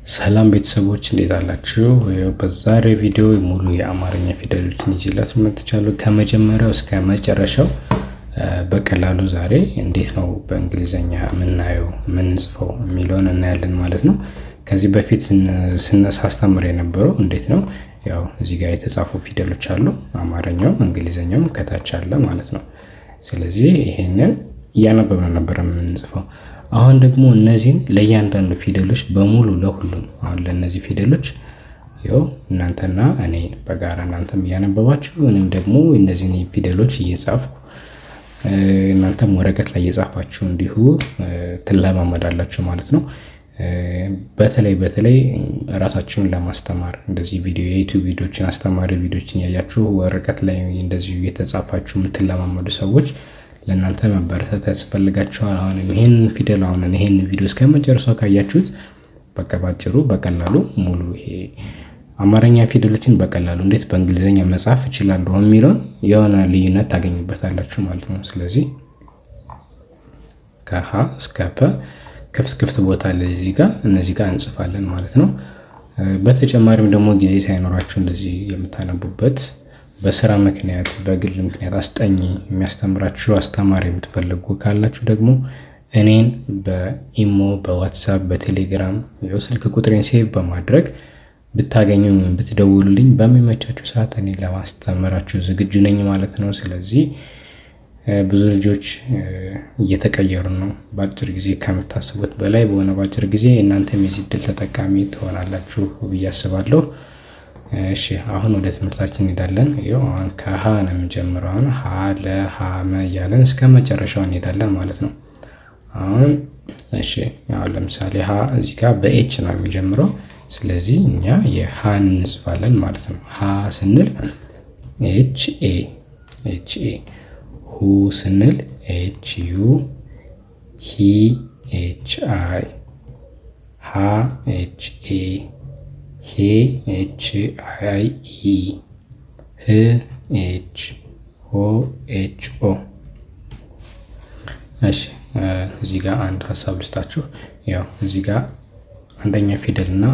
ሰላም ቤተሰቦች እንዴት አላችሁ? በዛሬ ቪዲዮ ሙሉ የአማርኛ ፊደሎችን ይዤላችሁ መጥቻለሁ። ከመጀመሪያው እስከ መጨረሻው በቀላሉ ዛሬ እንዴት ነው በእንግሊዘኛ የምናየው የምንጽፈው የሚለውን እናያለን ማለት ነው። ከዚህ በፊት ሳስተምር የነበረው እንዴት ነው ያው እዚህ ጋር የተጻፉ ፊደሎች አሉ፣ አማርኛውም እንግሊዘኛውም ከታች አለ ማለት ነው። ስለዚህ ይሄንን እያነበብን ነበር የምንጽፈው። አሁን ደግሞ እነዚህን ለእያንዳንዱ ፊደሎች በሙሉ ለሁሉም አሁን ለእነዚህ ፊደሎች ያው እናንተና እኔ በጋራ እናንተም እያነበባችሁ እኔም ደግሞ እነዚህን ፊደሎች እየጻፍኩ እናንተም ወረቀት ላይ እየጻፋችሁ እንዲሁ ትለማመዳላችሁ ማለት ነው። በተለይ በተለይ ራሳችሁን ለማስተማር እንደዚህ ቪዲዮ የዩቲዩብ ቪዲዮችን አስተማሪ ቪዲዮችን ያያችሁ ወረቀት ላይ እንደዚሁ እየተጻፋችሁ የምትለማመዱ ሰዎች ለእናንተ መበረታታት ያስፈልጋችኋል። አሁንም ይሄን ፊደል አሁን ይሄን ቪዲዮ እስከመጨረሻው ካያችሁት በቃ ባጭሩ በቀላሉ ሙሉ ይሄ አማርኛ ፊደሎችን በቀላሉ እንዴት በእንግሊዘኛ መጻፍ እችላለሁ የሚለውን የሆነ ልዩነት ታገኙበታላችሁ ማለት ነው። ስለዚህ ከሀ እስከ ፐ ክፍት ክፍት ቦታ አለ እዚህ ጋር እነዚህ ጋር እንጽፋለን ማለት ነው። በተጨማሪም ደግሞ ጊዜ ሳይኖራችሁ እንደዚህ የምታነቡበት በስራ ምክንያት በግል ምክንያት አስጠኝ የሚያስተምራችሁ አስተማሪ የምትፈልጉ ካላችሁ ደግሞ እኔን በኢሞ፣ በዋትሳፕ፣ በቴሌግራም ስልክ ቁጥሬን save በማድረግ ብታገኙ ብትደውሉልኝ በሚመቻችሁ ሰዓት እኔ ለማስተምራችሁ ዝግጁ ነኝ ማለት ነው። ስለዚህ ብዙ ልጆች እየተቀየሩ ነው። በአጭር ጊዜ ከምታስቡት በላይ በሆነ በአጭር ጊዜ እናንተም የዚህ እድል ተጠቃሚ ትሆናላችሁ ብዬ አስባለሁ። እሺ አሁን ወደ ትምህርታችን እንሄዳለን። ይኸው አሁን ከሀ ነው የምንጀምረው። አሁን ሀ ለ ሀ መ እያለን እስከ መጨረሻው እንሄዳለን ማለት ነው። አሁን እሺ አሁን ለምሳሌ ሀ እዚህ ጋር በ H ነው የሚጀምረው። ስለዚህ እኛ የሃን እንጽፋለን ማለት ነው። ሀ ስንል H A H A፣ ሁ ስንል H U፣ ሂ H I፣ ሃ H A፣ ሄ H I E፣ ህ H፣ ሆ H O። እሺ እዚህ ጋር አንድ ሀሳብ ልስጣችሁ። ያው እዚህ ጋር አንደኛ ፊደል እና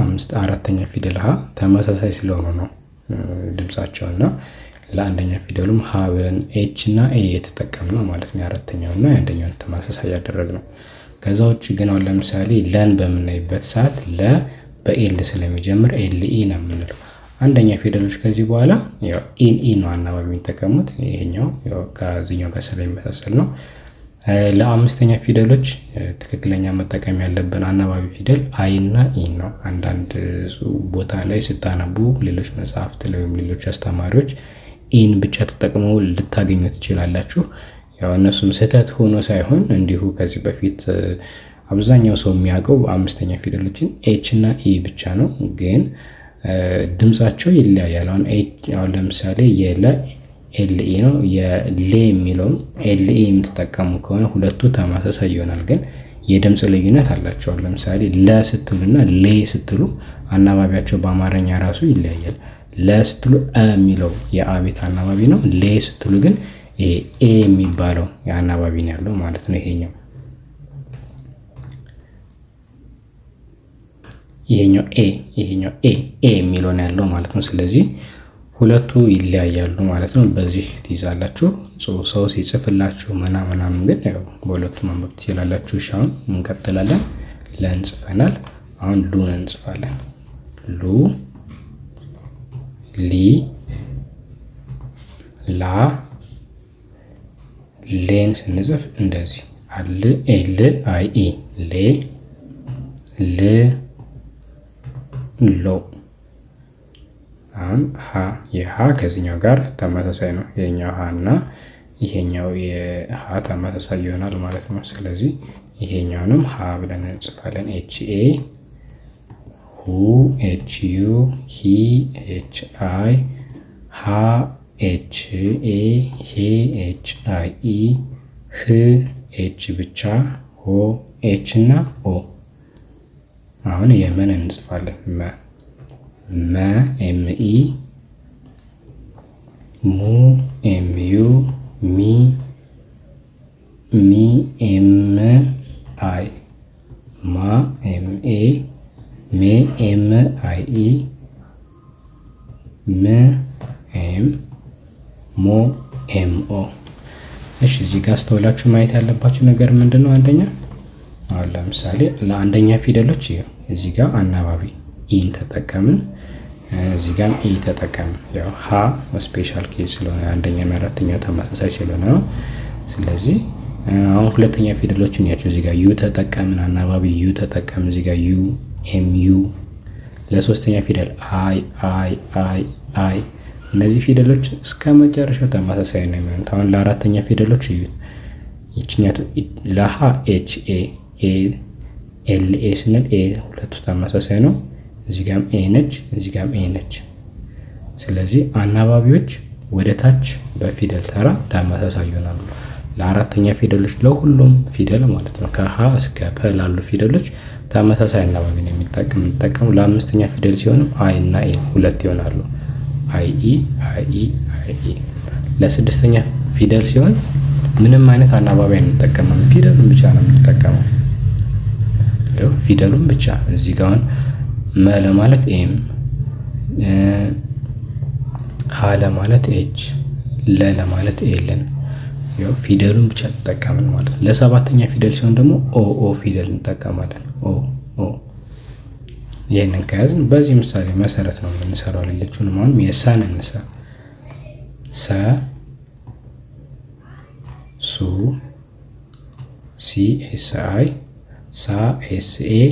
አራተኛ ፊደል ሀ ተመሳሳይ ስለሆኑ ነው ድምጻቸው እና ለአንደኛ ፊደሉም ሀ ብለን H እና A የተጠቀምነው ማለት ነው። የአራተኛው እና የአንደኛውን ተመሳሳይ ያደረግነው። ከዛ ውጭ ግን አሁን ለምሳሌ ለን በምናይበት ሰዓት ለ በ L ስለሚጀምር L E ነው የምንለው። አንደኛ ፊደሎች ከዚህ በኋላ ያው E ን E ነው አናባቢ የሚጠቀሙት። ይሄኛው ያው ከዚህኛው ጋር ስለሚመሳሰል ነው። ለአምስተኛ ፊደሎች ትክክለኛ መጠቀም ያለብን አናባቢ ፊደል I እና E ነው። አንዳንድ ቦታ ላይ ስታነቡ ሌሎች መጽሐፍት ላይ ወይም ሌሎች አስተማሪዎች E ን ብቻ ተጠቅመው ልታገኙ ትችላላችሁ። ያው እነሱም ስህተት ሆኖ ሳይሆን እንዲሁ ከዚህ በፊት አብዛኛው ሰው የሚያውቀው አምስተኛ ፊደሎችን H እና E ብቻ ነው። ግን ድምጻቸው ይለያያል። አሁን H አሁን ለምሳሌ የለ L E ነው። የሌ የሚለውን L E የምትጠቀሙ ከሆነ ሁለቱ ተመሳሳይ ይሆናል፣ ግን የድምፅ ልዩነት አላቸው። ለምሳሌ ለ ስትሉና ሌ ስትሉ አናባቢያቸው በአማርኛ ራሱ ይለያያል። ለ ስትሉ እ የሚለው የአቤት አናባቢ ነው። ሌ ስትሉ ግን ይሄ ኤ የሚባለው የአናባቢ ነው ያለው ማለት ነው። ይሄኛው ኤ ይሄኛው ኤ ኤ የሚለው ነው ያለው ማለት ነው። ስለዚህ ሁለቱ ይለያያሉ ማለት ነው። በዚህ ትይዛላችሁ። ሰው ሲጽፍላችሁ ምናምን ግን ያው በሁለቱ ማንበብ ትችላላችሁ። እሺ አሁን እንቀጥላለን። ለን ጽፈናል። አሁን ሉን እንጽፋለን። ሉ፣ ሊ፣ ላ፣ ሌን ስንጽፍ እንደዚህ አል L I E ሌ፣ ል፣ ሎ። አሁን ሀ የሀ ከዚህኛው ጋር ተመሳሳይ ነው። ይሄኛው ሀ እና ይሄኛው የሀ ተመሳሳይ ይሆናል ማለት ነው። ስለዚህ ይሄኛውንም ሀ ብለን እንጽፋለን። H A፣ ሁ H U፣ ሂ H I፣ ሃ H A፣ ሄ H I E፣ ህ H ብቻ፣ ሆ H እና O። አሁን የመን እንጽፋለን። መ መ M E፣ ሙ M U፣ ሚ ሚ M I፣ ማ M A፣ ሜ M I E፣ ም M፣ ሞ M O። እሺ እዚህ ጋር አስተውላችሁ ማየት ያለባችሁ ነገር ምንድን ነው? አንደኛ አሁን ለምሳሌ ለአንደኛ ፊደሎች እዚህ ጋር አናባቢ E ን ተጠቀምን፣ እዚህ ጋርም E ተጠቀምን። ያው ሀ special case ስለሆነ አንደኛ እና አራተኛው ተመሳሳይ ስለሆነ ነው። ስለዚህ አሁን ሁለተኛ ፊደሎችን ያቸው እዚህ ጋር U ተጠቀምን፣ አናባቢ U ተጠቀምን፣ እዚህ ጋር U M U። ለሶስተኛ ፊደል I I I I። እነዚህ ፊደሎች እስከ መጨረሻው ተመሳሳይ ነው የሚሆኑት። አሁን ለአራተኛ ፊደሎች እዩ። ይችኛቱ ለሀ H A A L A ስንል A ሁለቱ ተመሳሳይ ነው። እዚህ ጋም A ነች፣ እዚህ ጋም A ነች። ስለዚህ አናባቢዎች ወደ ታች በፊደል ተራ ተመሳሳይ ይሆናሉ። ለአራተኛ ፊደሎች ለሁሉም ፊደል ማለት ነው ከሀ እስከ ፐ ላሉ ፊደሎች ተመሳሳይ አናባቢ ነው የምንጠቀሙ። ለአምስተኛ ፊደል ሲሆንም I እና E ሁለት ይሆናሉ። I E I E I E። ለስድስተኛ ፊደል ሲሆን ምንም አይነት አናባቢ አንጠቀምም። ፊደሉን ብቻ ነው የምንጠቀመው። ፊደሉን ብቻ። እዚህ ጋር አሁን መ ለማለት M፣ ሀ ለማለት H፣ ለ ለማለት L ን ያው ፊደሉን ብቻ ተጠቀምን ማለት ነው። ለሰባተኛ ፊደል ሲሆን ደግሞ O O ፊደል እንጠቀማለን። O O። ይህንን ከያዝን በዚህ ምሳሌ መሰረት ነው የምንሰራው። ሌሎቹንም አሁንም የሰን እንስራ። ሰ ሱ C S I፣ ሳ S A፣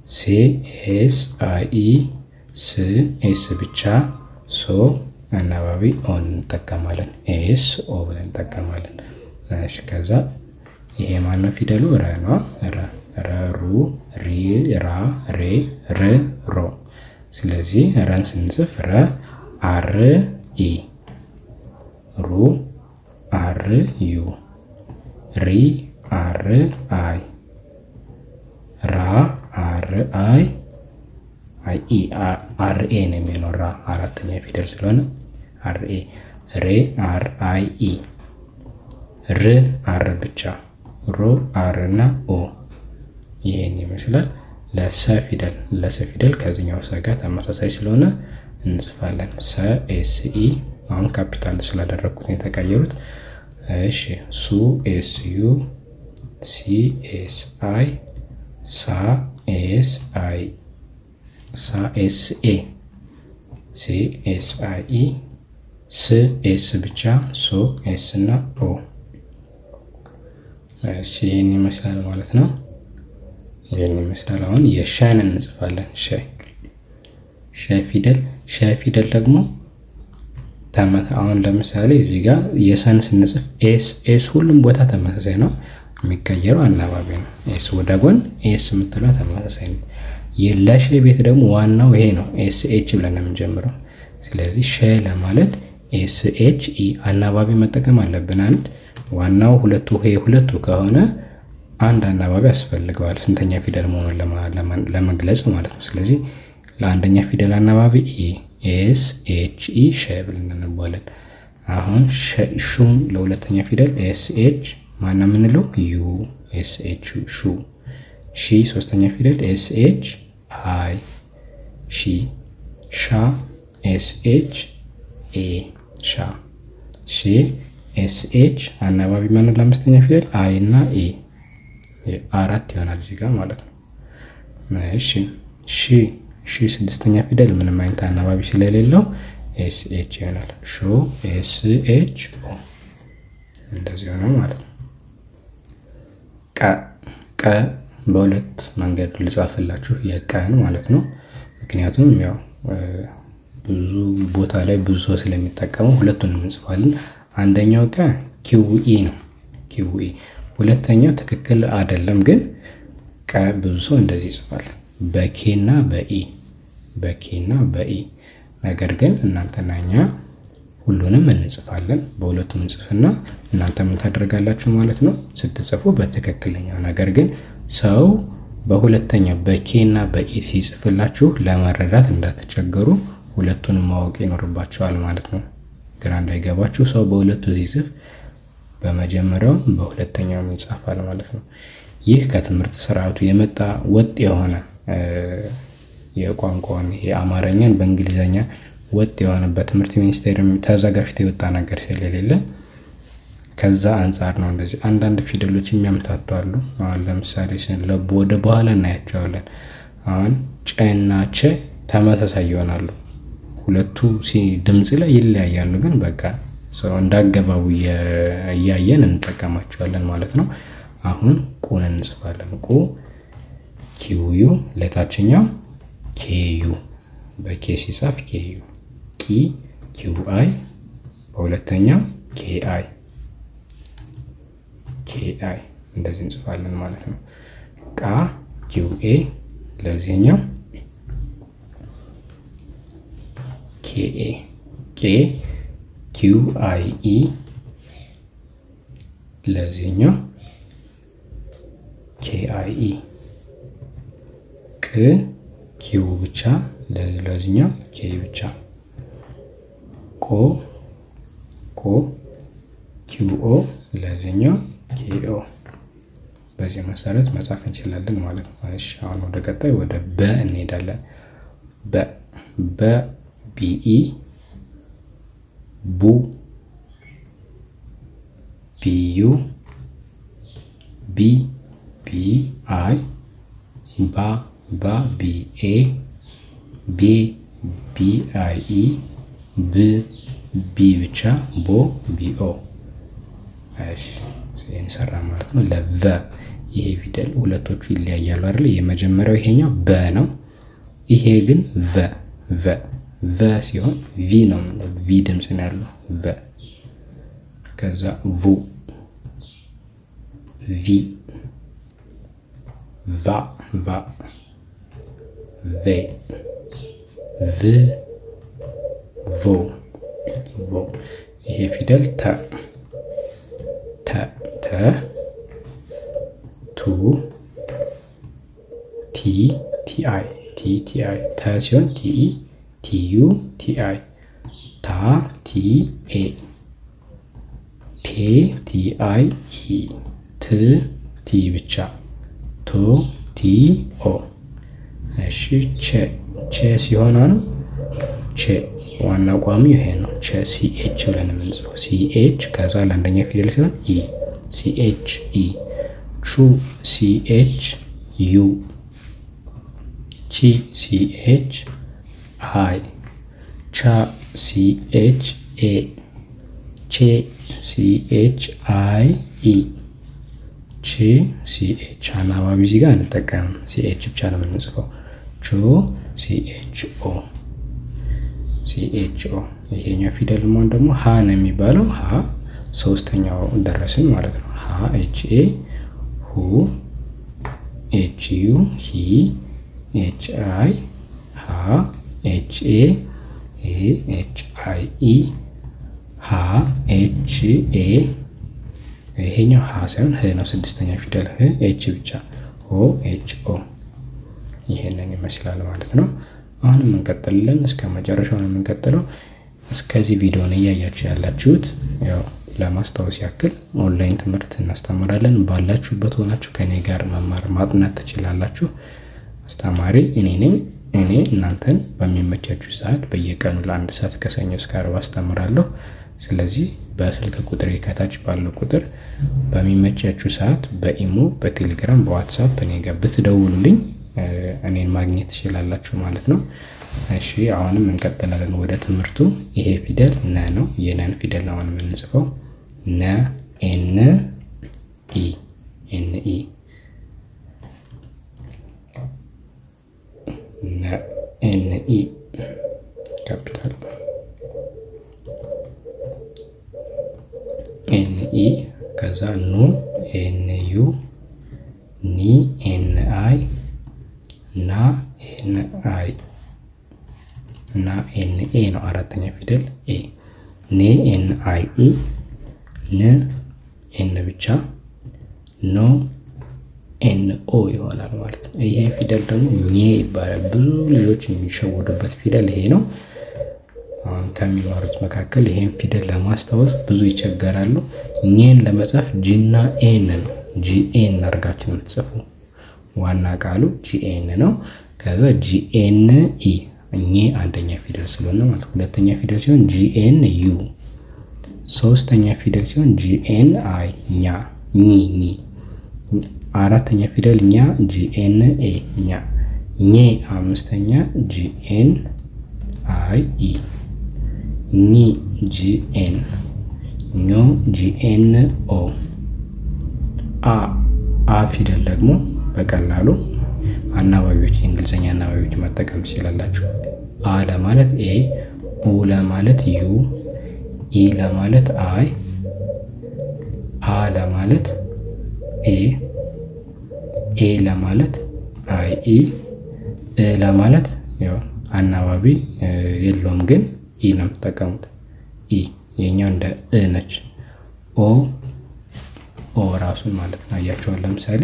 ሴ S I E፣ ስ S ብቻ፣ ሶ አናባቢ O ን እንጠቀማለን። S O ብለን እንጠቀማለን። እሺ ከዛ ይሄ ማነው ፊደሉ? ረ ነው። ረ ረ ሩ ሪ ራ ሬ ር ሮ። ስለዚህ ረን ስንጽፍ ረ R E፣ ሩ R U፣ ሪ R I፣ ራ R I I E R A ነው የሚሆነው። ራ አራተኛ ፊደል ስለሆነ R A። ሬ R I E፣ ር R ብቻ፣ ሮ R እና O። ይሄን ይመስላል። ለሰ ፊደል ለሰ ፊደል ከዚህኛው ሰ ጋር ተመሳሳይ ስለሆነ እንጽፋለን። ሰ S E። አሁን ካፒታል ስላደረግኩት ነው የተቀየሩት። እሺ ሱ S U፣ ሲ S I፣ ሳ S I፣ ሳ S A፣ ሴ S I E፣ ስ S ብቻ፣ ሶ S እና O። እሺ ይህን ይመስላል ማለት ነው። ይህን ይመስላል። አሁን የሸን እንጽፋለን። ሸ ሸ ፊደል ሸ ፊደል ደግሞ አሁን ለምሳሌ እዚህ ጋር የሰን ስንጽፍ S S ሁሉም ቦታ ተመሳሳይ ነው። የሚቀየረው አናባቢ ነው። S ወደ ጎን S የምትለው ተመሳሳይ ነው። ለሸ ቤት ደግሞ ዋናው ይሄ ነው። S H ብለን ነው የምንጀምረው። ስለዚህ ሸ ለማለት S H E አናባቢ መጠቀም አለብን። አንድ ዋናው ሁለቱ ይሄ ሁለቱ ከሆነ አንድ አናባቢ ያስፈልገዋል፣ ስንተኛ ፊደል መሆኑን ለመግለጽ ማለት ነው። ስለዚህ ለአንደኛ ፊደል አናባቢ E S H E ሸ ብለን እናነባለን። አሁን ሹም ለሁለተኛ ፊደል S H ማነው የምንለው? U S H ሹ። ሺ ሶስተኛ ፊደል S H I ሺ። ሻ S H A ሻ። ሼ S H አናባቢ ማነው? ለአምስተኛ ፊደል I እና E አራት ይሆናል እዚህ ጋር ማለት ነው። እሺ ሺ ሺ ስድስተኛ ፊደል ምንም አይነት አናባቢ ስለሌለው S H ይሆናል። ሾ S H O እንደዚህ ሆነ ማለት ነው። ቀ ቀ በሁለት መንገድ ልጻፍላችሁ የቀን ማለት ነው። ምክንያቱም ያው ብዙ ቦታ ላይ ብዙ ሰው ስለሚጠቀሙ ሁለቱንም እንጽፋለን። አንደኛው ቀ Q E ነው፣ Q E። ሁለተኛው ትክክል አይደለም፣ ግን ቀ ብዙ ሰው እንደዚህ ይጽፋል በ K እና በ E፣ በ K እና በ E። ነገር ግን እናንተና እኛ ሁሉንም እንጽፋለን። በሁለቱም እንጽፍና እናንተ ምን ታደርጋላችሁ ማለት ነው ስትጽፉ በትክክለኛው። ነገር ግን ሰው በሁለተኛው በ K እና በ E ሲጽፍላችሁ ለመረዳት እንዳትቸገሩ ሁለቱንም ማወቅ ይኖርባችኋል ማለት ነው። ግራ እንዳይገባችሁ ሰው በሁለቱ ሲጽፍ በመጀመሪያውም በሁለተኛውም ይጻፋል ማለት ነው። ይህ ከትምህርት ስርዓቱ የመጣ ወጥ የሆነ የቋንቋውን የአማርኛን በእንግሊዘኛ ወጥ የሆነ በትምህርት ሚኒስቴር ተዘጋጅቶ የወጣ ነገር ስለሌለ ከዛ አንፃር ነው እንደዚህ አንዳንድ ፊደሎች የሚያምታቱ አሉ። አሁን ለምሳሌ ወደ በኋላ እናያቸዋለን። አሁን ጨ እና ቸ ተመሳሳይ ይሆናሉ። ሁለቱ ድምጽ ላይ ይለያያሉ፣ ግን በቃ ሰው እንዳገባቡ እያየን እንጠቀማቸዋለን ማለት ነው። አሁን ቁን እንጽፋለን። ቁ QU ለታችኛው KU በ K ሲጻፍ KU፣ ቂ QI በሁለተኛው KI KI እንደዚህ እንጽፋለን ማለት ነው። ቃ QA ለዚህኛው KA፣ ቄ QIE ለዚህኛው KIE፣ ቅ Q ብቻ ለዚህኛው K ብቻ፣ ቆ ቆ QO ለዚህኛው KO። በዚህ መሰረት መጻፍ እንችላለን ማለት ነው። እሺ አሁን ወደ ቀጣይ ወደ በ እንሄዳለን። በ በ BE፣ ቡ BU፣ ቢ BI፣ ባ ባ BA፣ ቤ BIE፣ ብ B ብቻ፣ ቦ BO። እሺ ይሄን ሰራ ማለት ነው። ለቨ ይሄ ፊደል ሁለቶቹ ይለያያሉ አይደል? የመጀመሪያው ይሄኛው በ ነው። ይሄ ግን ቨ ቨ ቨ ሲሆን V ነው፣ V ድምጽ ነው ያለው ቨ። ከዛ ቡ V፣ ቫ ቫ ቬ፣ ቭ ቮ ቮ። ይሄ ፊደል ተ ተ ተ ቱ T TI T TI ተ ሲሆን TE TU TI፣ ታ TA፣ ቴ TI E፣ ት T ብቻ፣ ቶ TO። እሺ ቸ ቸ ሲሆን አሁንም ቸ ዋና ቋሚ ይሄ ነው። ቸ CH ብለን የምንጽፈው CH ከዛ ለአንደኛ ፊደል ሲሆን E CH E፣ ቹ CH U፣ ቺ CH I፣ ቻ CH A፣ ቼ CH I E፣ ቺ CH አናባቢ እዚህ ጋር አንጠቀምም። CH ብቻ ነው የምንጽፈው። ቾ CH O CH O። ይሄኛው ፊደል መሆን ደግሞ ሀ ነው የሚባለው። ሀ ሶስተኛው ደረስን ማለት ነው። ሀ HA ሁ HU ሂ HI ሃ HA ኤ HI E ሃ HA። ይሄኛው ሀ ሳይሆን ህ ነው። ስድስተኛ ፊደል ህ H ብቻ ሆ HO። ይሄንን ይመስላል ማለት ነው። አሁንም እንቀጥላለን እስከ መጨረሻው ነው የምንቀጥለው። እስከዚህ ቪዲዮን እያያችሁ ያላችሁት ያው ለማስታወስ ያክል ኦንላይን ትምህርት እናስተምራለን። ባላችሁበት ሆናችሁ ከኔ ጋር መማር ማጥናት ትችላላችሁ። አስተማሪ እኔ ነኝ። እኔ እናንተን በሚመቻችሁ ሰዓት በየቀኑ ለአንድ ሰዓት ከሰኞ እስከ ዓርብ አስተምራለሁ። ስለዚህ በስልክ ቁጥሬ ከታች ባለው ቁጥር በሚመቻችሁ ሰዓት በኢሞ፣ በቴሌግራም፣ በዋትሳፕ እኔ ጋር ብትደውሉልኝ እኔን ማግኘት ትችላላችሁ ማለት ነው። እሺ አሁንም እንቀጥላለን ወደ ትምህርቱ። ይሄ ፊደል ነ ነው። የነን ፊደል አሁን የምንጽፈው ነ N E N E ነ N E capital N E ከዛ ኑ N U ኒ N I ና N I እና N A ነው አራተኛ ፊደል A። ኔ N I E ን N ብቻ ኖ N O ይሆናል ማለት ነው። ይሄ ፊደል ደግሞ ኘ ይባላል። ብዙ ልጆች የሚሸወዱበት ፊደል ይሄ ነው። አሁን ከሚማሩት መካከል ይሄን ፊደል ለማስታወስ ብዙ ይቸገራሉ። ኘን ለመጻፍ G ና N ነው። G N አድርጋችሁ ነው የምትጽፉ። ዋና ቃሉ GN ነው። ከዛ GN E ኘ አንደኛ ፊደል ስለሆነ ማለት፣ ሁለተኛ ፊደል ሲሆን GN U፣ ሶስተኛ ፊደል ሲሆን GN I ኛ ኚ ኚ፣ አራተኛ ፊደል ኛ GN A ኛ ኘ፣ አምስተኛ GN I E፣ ኚ GN፣ ኞ GN O። አ አ ፊደል ደግሞ በቀላሉ አናባቢዎች የእንግሊዝኛ አናባቢዎች መጠቀም ትችላላችሁ። አ ለማለት A፣ ኡ ለማለት U፣ ኢ ለማለት I፣ አ ለማለት A፣ ኤ ለማለት I E፣ እ ለማለት ያው አናባቢ የለውም ግን E ነው የምትጠቀሙት። E የኛው እንደ እ ነች። ኦ ኦ ራሱን ማለት ነው። አያቸዋል። ለምሳሌ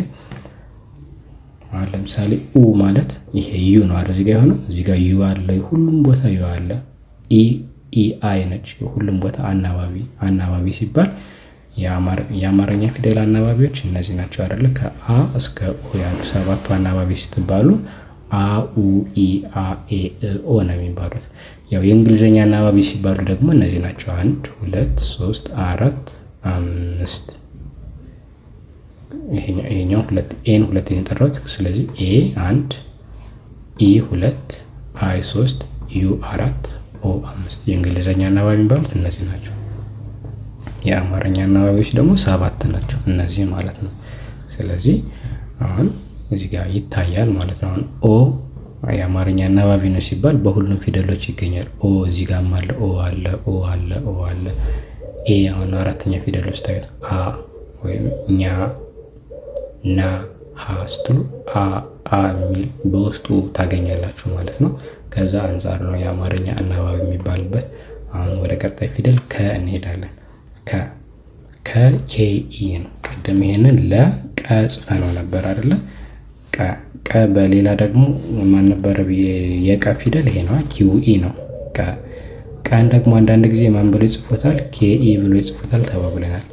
አሁን ለምሳሌ ኡ ማለት ይሄ U ነው አይደል? እዚህ ጋር የሆነው እዚህ ጋር U አለ፣ ሁሉም ቦታ U አለ። E E I ነች። ሁሉም ቦታ አናባቢ አናባቢ ሲባል የአማርኛ ፊደል አናባቢዎች እነዚህ ናቸው አይደለ? ከአ እስከ ኦ ያሉ ሰባቱ አናባቢ ስትባሉ አ ኡ ኢ አ ኤ እ ኦ ነው የሚባሉት። ያው የእንግሊዝኛ አናባቢ ሲባሉ ደግሞ እነዚህ ናቸው። 1 2 3 4 5። ይሄኛው ሁለት A ን ሁለት የጠራሁት። ስለዚህ A 1፣ E 2፣ I 3፣ U 4፣ O 5። የእንግሊዝኛ አናባቢ የሚባሉት እነዚህ ናቸው። የአማርኛ አናባቢዎች ደግሞ ሰባት ናቸው እነዚህ ማለት ነው። ስለዚህ አሁን እዚህ ጋር ይታያል ማለት ነው። አሁን ኦ የአማርኛ አናባቢ ነው ሲባል በሁሉም ፊደሎች ይገኛል። ኦ እዚህ ጋርም አለ፣ ኦ አለ፣ ኦ አለ፣ ኦ አለ። A አሁን አራተኛ ፊደሎች ታዩት አ ወይም ኛ ና ሀ ስትሉ አ አ የሚል በውስጡ ታገኛላችሁ ማለት ነው። ከዛ አንጻር ነው የአማርኛ አናባቢ የሚባልበት። አሁን ወደ ቀጣይ ፊደል ከ እንሄዳለን። ከ ከ K E ነው። ቅድም ይሄንን ለቀ ጽፈነው ነበር አይደለ? ቀ ቀ በሌላ ደግሞ ማን ነበረ ብዬ የቀ ፊደል ይሄ ነው፣ Q E ነው። ቀ ቀን ደግሞ አንዳንድ ጊዜ ማን ብሎ ይጽፉታል? K E ብሎ ይጽፉታል ተባብለናል።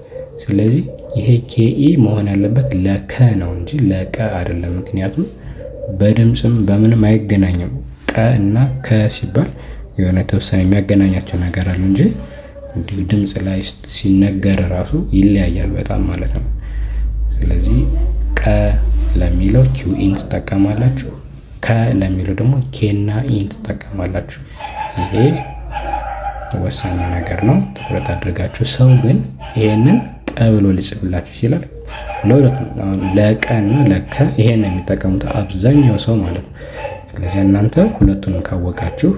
ስለዚህ ይሄ K E መሆን ያለበት ለከ ነው እንጂ ለቀ አይደለም። ምክንያቱም በድምፅም በምንም አይገናኝም። ቀ እና ከ ሲባል የሆነ የተወሰነ የሚያገናኛቸው ነገር አለ እንጂ እንዲሁ ድምፅ ላይ ሲነገር ራሱ ይለያያል በጣም ማለት ነው። ስለዚህ ቀ ለሚለው Q E ን ትጠቀማላችሁ። ከ ለሚለው ደግሞ K ና E ን ትጠቀማላችሁ። ይሄ ወሳኝ ነገር ነው፣ ትኩረት አድርጋችሁ። ሰው ግን ይሄንን ቀ ብሎ ሊጽፍላችሁ ይችላል። ለሁለት ለቀ እና ለከ ይሄን የሚጠቀሙት አብዛኛው ሰው ማለት ነው። ስለዚህ እናንተ ሁለቱንም ካወቃችሁ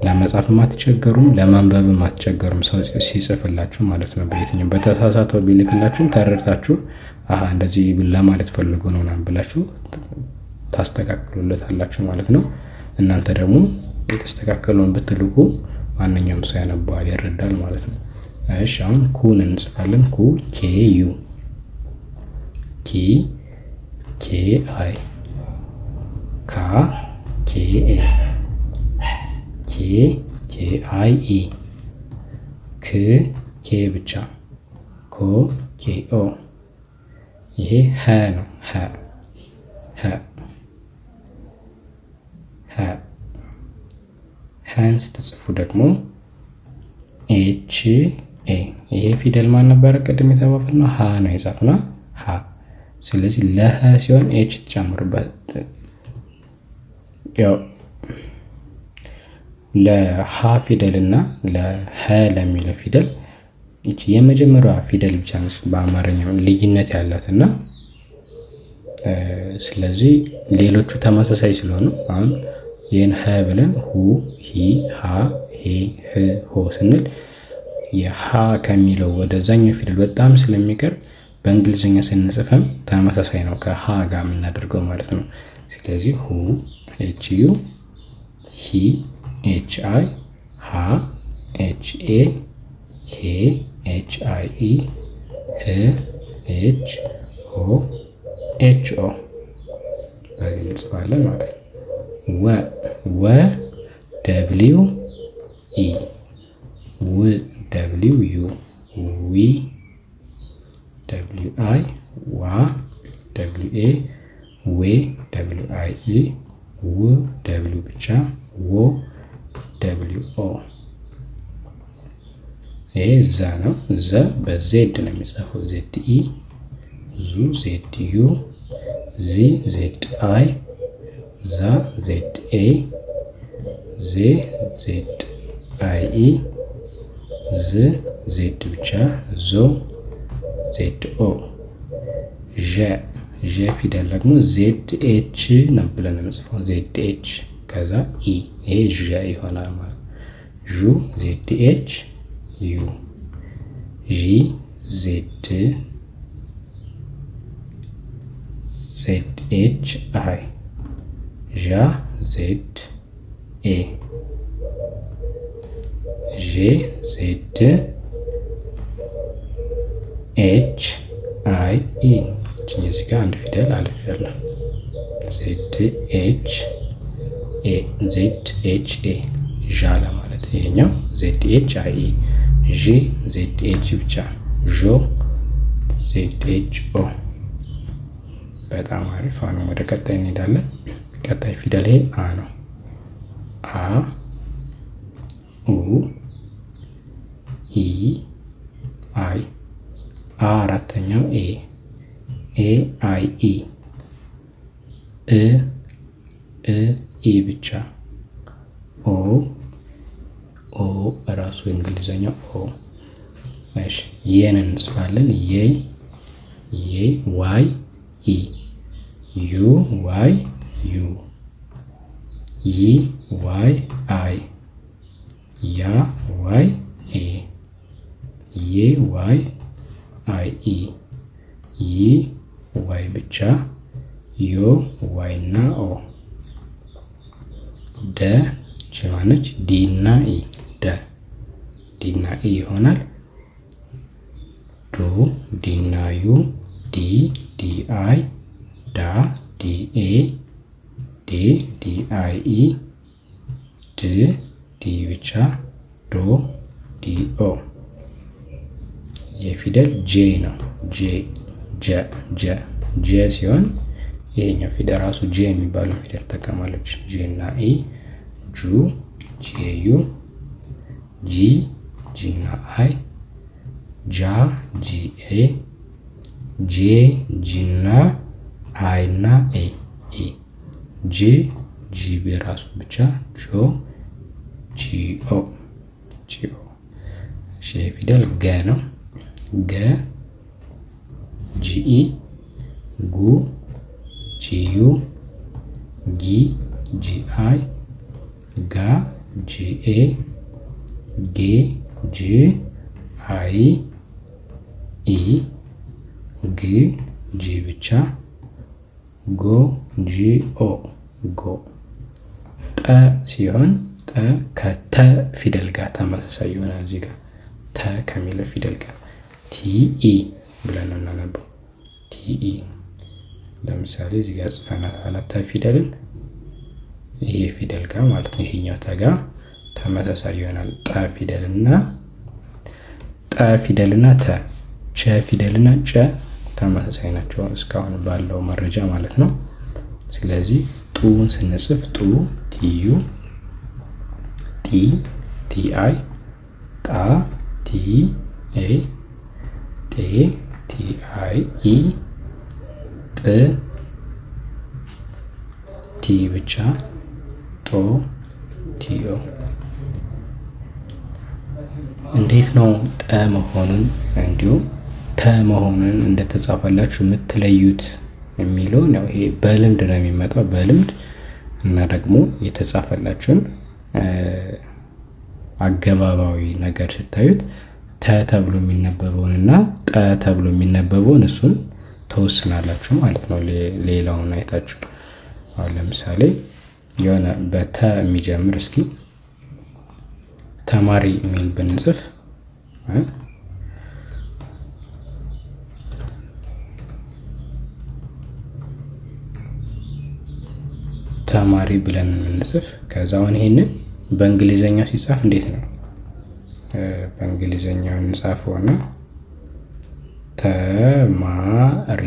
ለመጻፍም አትቸገሩም፣ ለማንበብም አትቸገሩም። ሰው ሲጽፍላችሁ ማለት ነው። በየትኛው በተሳሳተው ቢልክላችሁም ተረድታችሁ አሀ እንደዚህ ለማለት ፈልጎ ነው ምናምን ብላችሁ ታስተካክሉለታላችሁ ማለት ነው። እናንተ ደግሞ የተስተካከለውን ብትልኩ ማንኛውም ሰው ያነባዋል፣ ይረዳል ማለት ነው። እሺ አሁን ኩን እንጽፋለን። ኩ K U፣ ኪ K I፣ ካ K A፣ ኬ K I E፣ ክ K ብቻ፣ ኮ K O። ይሄ ሀ ነው። ሀ ሀ ሀ ሀን ስትጽፉ ደግሞ H A። ይሄ ፊደል ማን ነበረ ቅድም የተባባልነው? ሀ ነው የጻፍነው ሀ። ስለዚህ ለሀ ሲሆን H ትጨምሩበት። ያው ለሀ ፊደል እና ለሀ ለሚለው ፊደል ይቺ የመጀመሪያዋ ፊደል ብቻ ነች በአማርኛው ልዩነት ያላት እና ስለዚህ ሌሎቹ ተመሳሳይ ስለሆኑ አሁን ይህን ሀ ብለን ሁ ሂ ሀ ሄ ህ ሆ ስንል የሀ ከሚለው ወደዛኛው ፊደል በጣም ስለሚቀርብ በእንግሊዝኛ ስንጽፍም ተመሳሳይ ነው ከሀ ጋር የምናደርገው ማለት ነው። ስለዚህ ሁ H U፣ ሂ H I፣ ሃ H A፣ ሄ H I E፣ ህ H ሆ H O በዚህ እንጽፋለን ማለት ነው። ወ ወ W E፣ ው W U፣ ዊ W I፣ ዋ W A፣ ዌ W I E፣ ው W ብቻ፣ ወ W O። ይሄ ዘ ነው። ዘ በ Z ነው የሚጻፈው። Z E፣ ዙ Z U፣ ዚ Z I፣ ዛ Z A፣ ዜ Z I E፣ ዝ Z ብቻ፣ ዞ Z O። ዠ ዠ ፊደል ደግሞ Z H ነው ብለን የምጽፈው። Z H ከዛ E፣ ይሄ ዠ ይሆናል ማለት። ዡ Z H U፣ ዢ Z Z H I፣ ዣ Z A፣ ዤ Z H I E። እዚህ ጋር አንድ ፊደል አልፌያለሁ። Z H A፣ Z H A ዣ ለማለት። ይሄኛው Z H I E፣ ዢ Z H ብቻ፣ ዦ Z H O። በጣም አሪፍ። አሁንም ወደ ቀጣይ እንሄዳለን። ቀጣይ ፊደል ይሄ አ ነው። አ ኡ ኢ I፣ አ አራተኛው A፣ A I E፣ እ እ E ብቻ፣ ኦ ኦ እራሱ እንግሊዘኛው O። እሺ የን እንጽፋለን። የ የ Y E፣ ዩ Y U፣ ይ Y I፣ ያ Y A፣ ዬ Y I E፣ ይ Y ብቻ፣ ዮ Y እና O። ደ ማነች? D እና E፣ ደ D እና E ይሆናል። ዱ D እና U፣ ዲ D I፣ ዳ D A፣ ዴ D I E፣ ድ D ብቻ፣ ዶ D O። የፊደል J ነው። J ጀ ጀ ጀ ሲሆን ይሄኛው ፊደል ራሱ J የሚባለው ፊደል ትጠቀማለች። J እና E፣ ጁ J U፣ ጂ G እና I፣ ጃ G A፣ ጄ G እና I እና A E፣ ጅ G በራሱ ብቻ፣ ጆ G O G O። እሺ ፊደል ገ ነው። ገ G E፣ ጉ G U፣ ጊ G I፣ ጋ G A፣ ጌ G I E፣ ግ G ብቻ፣ ጎ G O ጎ። ጠ ሲሆን ጠ ከተ ፊደል ጋር ተመሳሳይ ይሆናል። እዚህ ጋር ተ ከሚለው ፊደል ጋር T E ብለን ነው የምናነበው። T E ለምሳሌ እዚህ ጋር ጽፈናታል ተ ፊደልን፣ ይሄ ፊደል ጋር ማለት ነው። ይሄኛው ተ ጋር ተመሳሳይ ይሆናል። ጠ ፊደልና ጠ ፊደልና ተ፣ ቸ ፊደልና ጨ ተመሳሳይ ናቸው እስካሁን ባለው መረጃ ማለት ነው። ስለዚህ ጡን ስንጽፍ ጡ T U፣ ጢ T I፣ ጣ T A፣ ጤ T I E፣ ጥ T ብቻ፣ ጦ T O። እንዴት ነው ጠ መሆኑን እንዲሁም ተ መሆኑን እንደተጻፈላችሁ የምትለዩት የሚለውን ያው ይሄ በልምድ ነው የሚመጣው። በልምድ እና ደግሞ የተጻፈላችሁን አገባባዊ ነገር ስታዩት ተ ተብሎ የሚነበበውን እና ጠ ተብሎ የሚነበበውን እሱን ተወስናላችሁ ማለት ነው። ሌላውን አይታችሁ አሁን ለምሳሌ የሆነ በተ የሚጀምር እስኪ ተማሪ የሚል ብንጽፍ ተማሪ ብለን የምንጽፍ፣ ከዛ አሁን ይሄንን በእንግሊዘኛው ሲጻፍ እንዴት ነው? በእንግሊዘኛው እንጻፈውና ተማሪ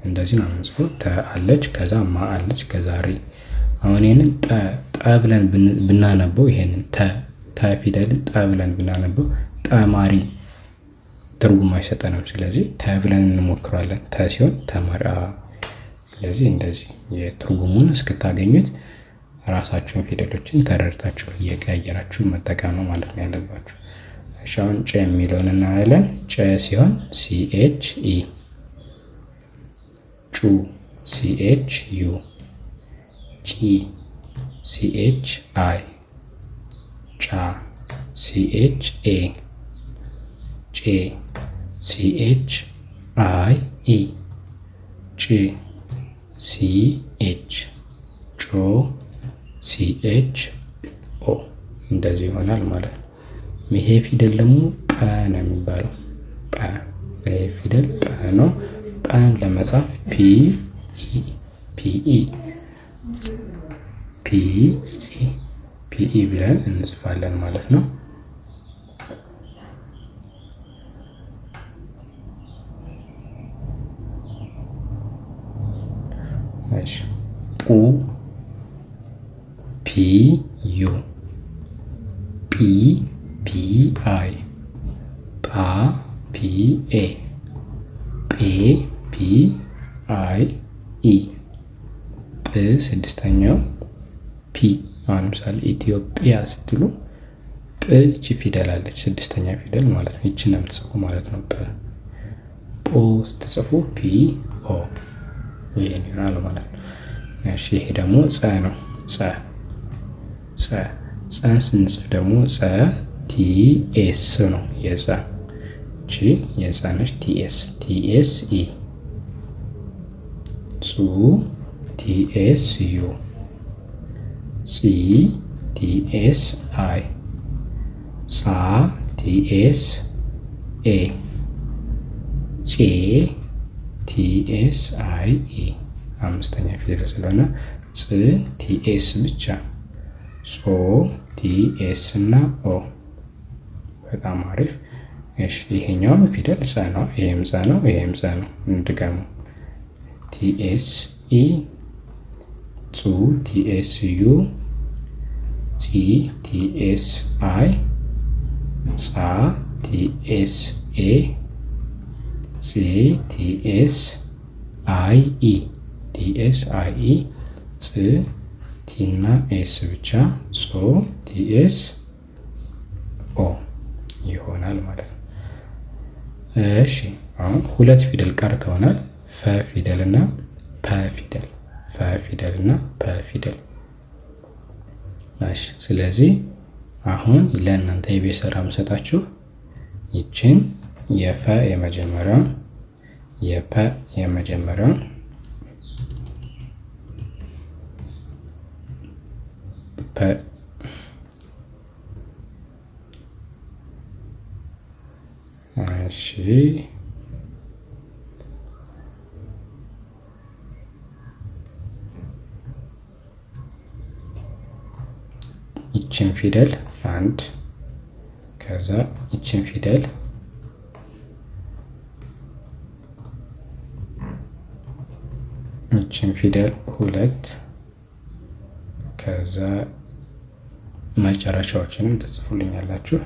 እንደዚህ ነው የምንጽፈው። ተ አለች፣ ከዛ ማ አለች፣ ከዛ ሪ። አሁን ይሄንን ጠ ጠ ብለን ብናነበው ይሄንን ተ ተ ፊደልን ጠ ብለን ብናነበው ጠማሪ ትርጉም አይሰጠንም። ስለዚህ ተ ብለን እንሞክራለን። ተ ሲሆን ተማሪ። ስለዚህ እንደዚህ የትርጉሙን እስክታገኙት ራሳችሁን ፊደሎችን ተረድታችሁ እየቀያየራችሁ መጠቀም ነው ማለት ነው ያለባችሁ። እሺ አሁን ጨ የሚለውን እናያለን። ጨ ሲሆን CH E፣ ጩ CH U፣ ጪ CH I፣ ጫ CH A፣ ጬ CH I E፣ ጭ CH፣ ጮ CH O እንደዚህ ይሆናል ማለት ነው። ይሄ ፊደል ደግሞ ጰ ነው የሚባለው። ጰ ይሄ ፊደል ጰ ነው። ጰን ለመጻፍ P E P E P E P E ብለን እንጽፋለን ማለት ነው። እሺ ጱ P U ጲ P I ጳ P A ጴ P I E ጵ ስድስተኛው P። አሁን ለምሳሌ ኢትዮጵያ ስትሉ ጵ እቺ ፊደል አለች፣ ስድስተኛ ፊደል ማለት ነው። ይቺን ነው የምትጽፉ ማለት ነው። ጵ ጶ ስትጽፉ P O ይሄን ይሆናል ማለት ነው። እሺ ይሄ ደግሞ ጸ ነው። ጸ ጸ ጸን ስንጽፍ ደግሞ ጸ T S ነው። የጸ እቺ የጸ ነች። T S T S E ጹ T S U ጺ T S I ጻ T S A ጼ T S I E አምስተኛ ፊደል ስለሆነ ጽ T S ብቻ ጾ T S እና O። በጣም አሪፍ። እሺ ይሄኛውም ፊደል ጸ ነው። ይሄም ጸ ነው። ይሄም ጸ ነው። እንድገሙ። T S E ጹ T S U ጺ T S I ጻ T S A ጼ T S I E T S I E ጽ T እና S ብቻ ጾ T S O ይሆናል ማለት ነው። እሺ አሁን ሁለት ፊደል ቀርተውናል። ፈ ፊደል እና ፐ ፊደል። ፈ ፊደል እና ፐ ፊደል። እሺ ስለዚህ አሁን ለእናንተ የቤት ስራ የምሰጣችሁ ይችን የፈ የመጀመሪያውን የፐ የመጀመሪያውን ፐ እሺ ይችን ፊደል አንድ፣ ከዛ ይችን ፊደል ይችን ፊደል ሁለት፣ ከዛ መጨረሻዎችንም ትጽፉልኛላችሁ።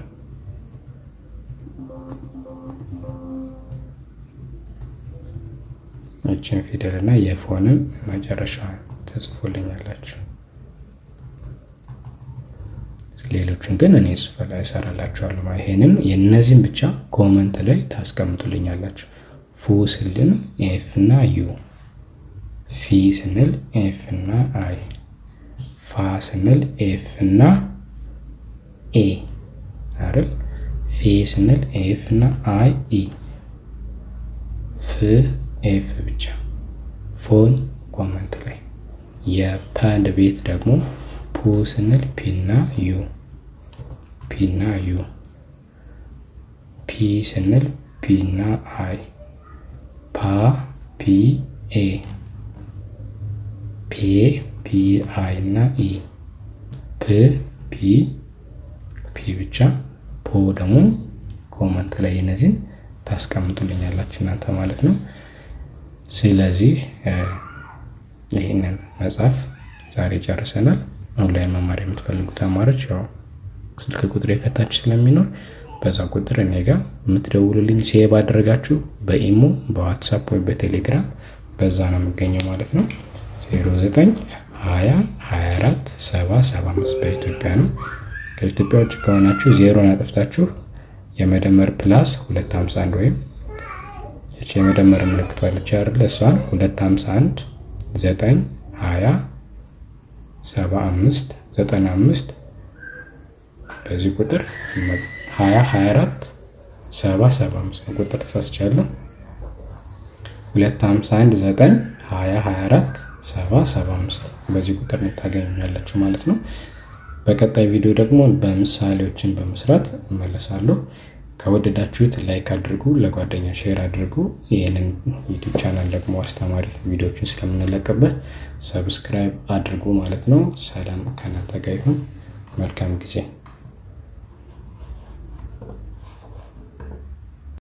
ይችን ፊደል እና የፎንም መጨረሻዋን ትጽፉልኛላችሁ። ሌሎቹን ግን እኔ እሰራላችኋለሁ። ይሄንን የእነዚህን ብቻ comment ላይ ታስቀምጡልኛላችሁ። ፉ ስንል F እና U፣ ፊ ስንል F እና I፣ ፋ ስንል F እና A አይደል? ፌ ስንል F እና I E፣ ፍ F ብቻ። ፎን comment ላይ። የፐ ቤት ደግሞ ፑ ስንል P እና U፣ P እና U፣ ፒ ስንል P እና I፣ ፓ P A፣ ፔ P I እና E፣ ፕ P P ብቻ። ፖ ደግሞ comment ላይ እነዚህን ታስቀምጡልኛላችሁ እናንተ ማለት ነው። ስለዚህ ይህንን መጽሐፍ ዛሬ ጨርሰናል። ኦንላይን መማር የምትፈልጉ ተማሪዎች ያው ስልክ ቁጥሬ ከታች ስለሚኖር በዛ ቁጥር እኔ ጋር የምትደውሉልኝ save አድርጋችሁ በኢሞ፣ በዋትሳፕ ወይ በቴሌግራም በዛ ነው የምገኘው ማለት ነው። 09 20 24 7 75 በኢትዮጵያ ነው። ከኢትዮጵያ ውጭ ከሆናችሁ ዜሮን አጥፍታችሁ የመደመር plus 251 ወይም ይቺ የመደመር ምልክቷ አለች አይደል? እሷን 251 9 20 75 95 በዚህ ቁጥር 20 24 7 75 ቁጥር ተሳስቻለሁ። 251 9 20 24 7 75 በዚህ ቁጥር ታገኙኛላችሁ ማለት ነው። በቀጣይ ቪዲዮ ደግሞ በምሳሌዎችን በመስራት እመለሳለሁ። ከወደዳችሁት like አድርጉ፣ ለጓደኛ share አድርጉ። ይህንን ዩቲዩብ ቻናል ደግሞ አስተማሪ ቪዲዮዎችን ስለምንለቅበት subscribe አድርጉ ማለት ነው። ሰላም ከእናንተ ጋር ይሁን። መልካም ጊዜ።